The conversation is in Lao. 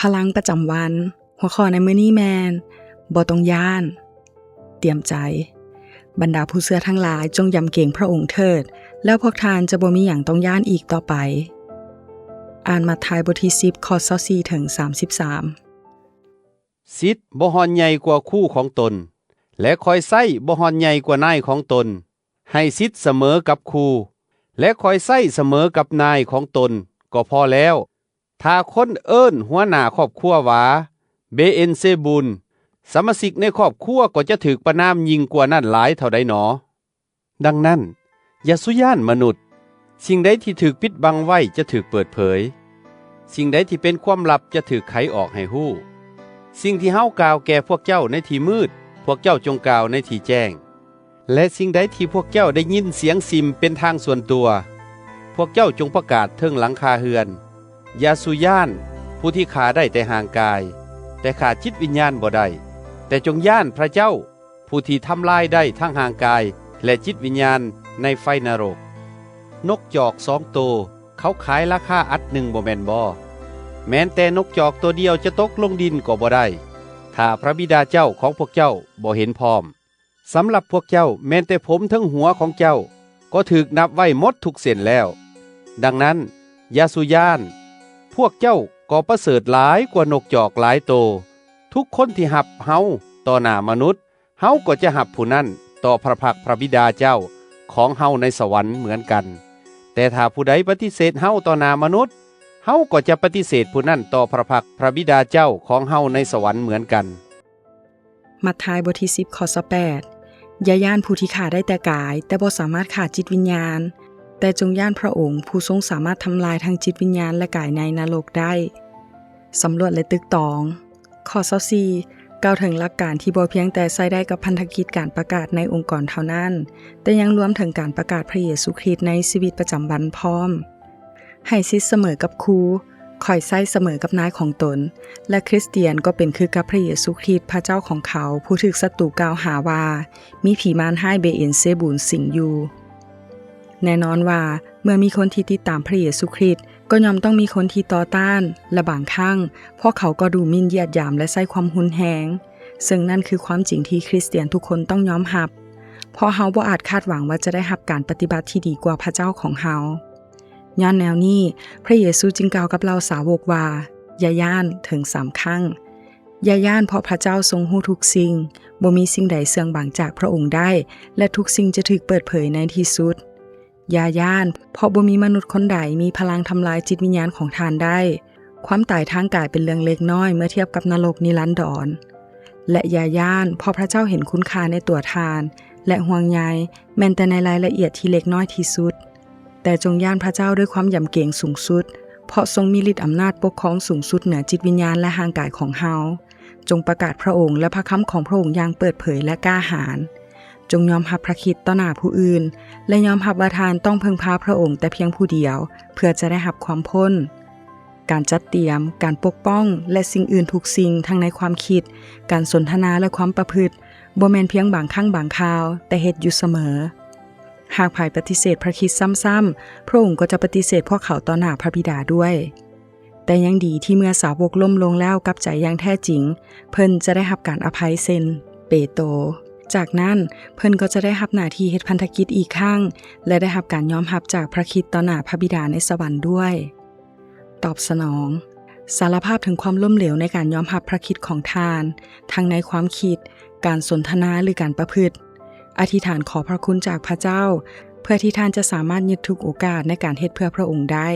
ພະລັງປະຈຳວັນ. ຫົວຂໍ້ໃນມື້ນີ້ແມ່ນ ບໍ່ຕ້ອງຢ້ານ, ຕຽມໃຈ. ບັນດາຜູ້ເຊື່ອທັງຫຼາຍ ຈົ່ງຢຳເກງພຣະອົງເຖີດ, ແລ້ວພວກທ່ານຈະບໍ່ມີຫຍັງຕ້ອງຢ້ານອີກຕໍ່ໄປ. ອ່ານມັດທາຍບົດທີສິບ ຂໍ້ຊາວສີ່ເຖິງສາມສິບສາມ. ສິດບໍ່ຮ່ອນໃຫຍ່ກວ່າຄູຂອງຕົນ, ແລະ ຄອຍໃຊ້ບໍ່ຮ່ອນໃຫຍ່ກວ່ານາຍຂອງຕົນ. ໃຫ້ສິດສະເໝີກັບຄູ ແລະ ຄອຍໃຊ້ສະເໝີກັບນາຍຂອງຕົນກໍພໍແລ້ວ. ຖ້າຄົນເອີ້ນຫົວໜ້າຄອບຄົວວ່າ ເບເອັນເຊບູນ, ສະມາຊິກໃນຄອບຄົວກໍຈະຖືກປະນາມຍິ່ງກວ່ານັ້ນຫຼາຍເທົ່າໃດໜໍ? ດັ່ງນັ້ນ, ຢ່າສູ່ຢ້ານມະນຸດ. ສິ່ງໃດທີ່ຖືກປິດບັງໄວ້ຈະຖືກເປີດເຜີຍ, ສິ່ງໃດທີ່ເປັນຄວາມລັບຈະຖືກໄຂອອກໃຫ້ຮູ້. ສິ່ງທີ່ເຮົາກ່າວແກ່ພວກເຈົ້າໃນທີ່ມືດ, ພວກເຈົ້າຈົ່ງກ່າວໃນທີ່ແຈ້ງ. ແລະ ສິ່ງໃດທີ່ພວກເຈົ້າໄດ້ຍິນສຽງສິມເປັນທາງສ່ວນຕົວ, ພວກເຈົ້າຈົ່ງປະກາດເທິງຫຼັງຄາເຮືອນ. ຢ່າສູ່ຢ້ານຜູ້ທີ່ຂ້າໄດ້ແຕ່ຮ່າງກາຍ, ແຕ່ຂ້າຈິດວິນຍານບໍ່ໄດ້, ແຕ່ຈົ່ງຢ້ານພຣະເຈົ້າ ຜູ້ທີ່ທຳລາຍໄດ້ທັງຮ່າງກາຍ ແລະ ຈິດວິນຍານໃນໄຟນະລົກ. ນົກຈອກສອງໂຕ ເຂົາຂາຍລາຄາອັດໜຶ່ງບໍ່ແມ່ນບໍ? ແມ່ນແຕ່ນົກຈອກໂຕດຽວຈະຕົກລົງດິນກໍບໍ່ໄດ້, ຖ້າພຣະບິດາເຈົ້າຂອງພວກເຈົ້າບໍ່ເຫັນພ້ອມ. ສຳລັບພວກເຈົ້າ, ແມ່ນແຕ່ຜົມເທິງຫົວຂອງເຈົ້າກໍຖືກນັບໄວ້ໝົດທຸກເສັ້ນແລ້ວ. ດັ່ງນັ້ນ, ຢ່າສູ່ຢ້ານ, ພວກເຈົ້າກໍປະເສີດຫຼາຍກວ່ານົກຈອກຫຼາຍໂຕ. ທຸກຄົນທີ່ຮັບເຮົາຕໍ່ໜ້າມະນຸດ, ເຮົາກໍຈະຮັບຜູ້ນັ້ນຕໍ່ພຣະພັກພຣະບິດາເຈົ້າຂອງເຮົາໃນສະຫວັນເໝືອນກັນ. ແຕ່ຖ້າຜູ້ໃດປະຕິເສດເຮົາຕໍ່ໜ້າມະນຸດ, ເຮົາກໍຈະປະຕິເສດຜູ້ນັ້ນຕໍ່ພຣະພັກພຣະບິດາເຈົ້າຂອງເຮົາໃນສະຫວັນເໝືອນກັນ. ມັດທາຍ ບົດທີສິບ ຂໍ້ຊາວແປດ. ຢ່າຢ້ານຜູ້ທີ່ຂ້າໄດ້ແຕ່ກາຍ, ແຕ່ບໍ່ສາມາດຂ້າຈິດວິນຍານ, ແຕ່ຈົ່ງຢ້ານພຣະອົງ ຜູ້ຊົງສາມາດທຳລາຍທັງຈິດວິນຍານ ແລະ ກາຍໃນນະລົກໄດ້. ສຳຫຼວດ ແລະ ຕຶກຕອງ. ຂໍ້ຊາວສີ່ ກ່າວເຖິງຫຼັກການທີ່ບໍ່ພຽງແຕ່ໃຊ້ໄດ້ກັບພັນທະກິດການປະກາດໃນອົງກອນເທົ່ານັ້ນ, ແຕ່ຍັງລວມເຖິງການປະກາດພຣະເຢຊູຄຣິດໃນຊີວິດປະຈຳວັນພ້ອມ. ໃຫ້ສິດສະເໝີກັບຄູ, ຄອຍໃຊ້ສະເໝີກັບນາຍຂອງຕົນ, ແລະ ຄຣິສຕຽນກໍເປັນຄືກັບພຣະເຢຊູຄຣິດ ພຣະເຈົ້າຂອງເຂົາ, ຜູ້ຖືກສັດຕູກ່າວຫາວ່າມີຜີມານຮ້າຍເບເອັນເຊບູນສິງຢູ່. ແນ່ນອນວ່າເມື່ອມີຄົນທີ່ຕິດຕາມພຣະເຢຊູຄຣິດ, ກໍຍ່ອມຕ້ອງມີຄົນທີ່ຕໍ່ຕ້ານ, ແລະ ບາງຄັ້ງພວກເຂົາກໍດູໝິ່ນຢຽດຫຍາມ ແລະ ໃຊ້ຄວາມຮຸນແຮງ, ເຊິ່ງນັ້ນຄືຄວາມຈິງທີ່ຄຣິສຕຽນທຸກຄົນຕ້ອງຍອມຮັບ, ເພາະເຮົາບໍ່ອາດຄາດຫວັງວ່າຈະໄດ້ຮັບການປະຕິບັດທີ່ດີກວ່າພຣະເຈົ້າຂອງເຮົາ. ຍ້ອນແນວນີ້, ພຣະເຢຊູຈຶ່ງກ່າວກັບເຫຼົ່າສາວົກວ່າ, ຢ່າຢ້ານ, ເຖິງສາມຄັ້ງ. ຢ່າຢ້ານ, ເພາະພຣະເຈົ້າຊົງຮູ້ທຸກສິ່ງ, ບໍ່ມີສິ່ງໃດເຊື່ອງບັງຈາກພຣະອົງໄດ້, ແລະ ທຸກສິ່ງຈະຖືກເປີດເຜີຍໃນທີ່ສຸດ. ຢ່າຢ້ານ, ເພາະບໍ່ມີມະນຸດຄົນໃດມີພະລັງທຳລາຍຈິດວິນຍານຂອງທ່ານໄດ້. ຄວາມຕາຍທາງກາຍເປັນເລື່ອງເລັກນ້ອຍເມື່ອທຽບກັບນະລົກນິລັນດອນ. ແລະ ຢ່າຢ້ານ, ເພາະພຣະເຈົ້າເຫັນຄຸນຄ່າໃນຕົວທ່ານ ແລະ ຫ່ວງໃຍ, ແມ່ນແຕ່ໃນລາຍລະອຽດທີ່ເລັກນ້ອຍທີ່ສຸດ. ແຕ່ຈົ່ງຢ້ານພຣະເຈົ້າດ້ວຍຄວາມຢຳເກງສູງສຸດ, ເພາະຊົງມີລິດອຳນາດປົກຄອງສູງສຸດເໜືອຈິດວິນຍານ ແລະ ຮ່າງກາຍຂອງເຮົາ. ຈົ່ງປະກາດພຣະອົງ ແລະ ພຣະຄຳຂອງພຣະອົງຢ່າງເປີດເຜີຍ ແລະ ກ້າຫານ. ຈົ່ງຍອມຮັບພຣະຄຣິດຕໍ່ໜ້າຜູ້ອື່ນ ແລະ ຍອມຮັບວ່າທ່ານຕ້ອງເພິ່ງພາພຣະອົງແຕ່ພຽງຜູ້ດຽວ ເພື່ອຈະໄດ້ຮັບຄວາມພົ້ນ. ການຈັດຕຽມ, ການປົກປ້ອງ ແລະ ສິ່ງອື່ນທຸກສິ່ງ, ທັງໃນຄວາມຄິດ, ການສົນທະນາ ແລະ ຄວາມປະພຶດ, ບໍ່ແມ່ນພຽງບາງຄັ້ງບາງຄາວ, ແຕ່ເຮັດຢູ່ສະເໝີ. ຫາກໃຜປະຕິເສດພຣະຄຣິດຊ້ຳໆ, ພຣະອົງກໍຈະປະຕິເສດພວກເຂົາຕໍ່ໜ້າພຣະບິດາດ້ວຍ. ແຕ່ຍັງດີທີ່ເມື່ອສາວົກລົ້ມລົງແລ້ວກັບໃຈຢ່າງແທ້ຈິງ, ເພິ່ນຈະໄດ້ຮັບການອະໄພເຊັ່ນເປໂຕ. ຈາກນັ້ນ, ເພິ່ນກໍຈະໄດ້ຮັບໜ້າທີ່ເຮັດພັນທະກິດອີກຄັ້ງ ແລະ ໄດ້ຮັບການຍອມຮັບຈາກພຣະຄຣິດຕໍ່ໜ້າພຣະບິດາໃນສະຫວັນດ້ວຍ. ຕອບສະໜອງ. ສາລະພາບເຖິງຄວາມລົ້ມເຫຼວໃນການຍອມຮັບພຣະຄຣິດຂອງທ່ານ, ທັງໃນຄວາມຄິດ, ການສົນທະນາ ຫຼື ການປະພຶດ. ອະທິຖານຂໍພຣະຄຸນຈາກພຣະເຈົ້າ ເພື່ອທີ່ທ່ານຈະສາມາດຍຶດທຸກໂອກາດໃນການເຮັດເພື່ອພຣະອົງໄດ້.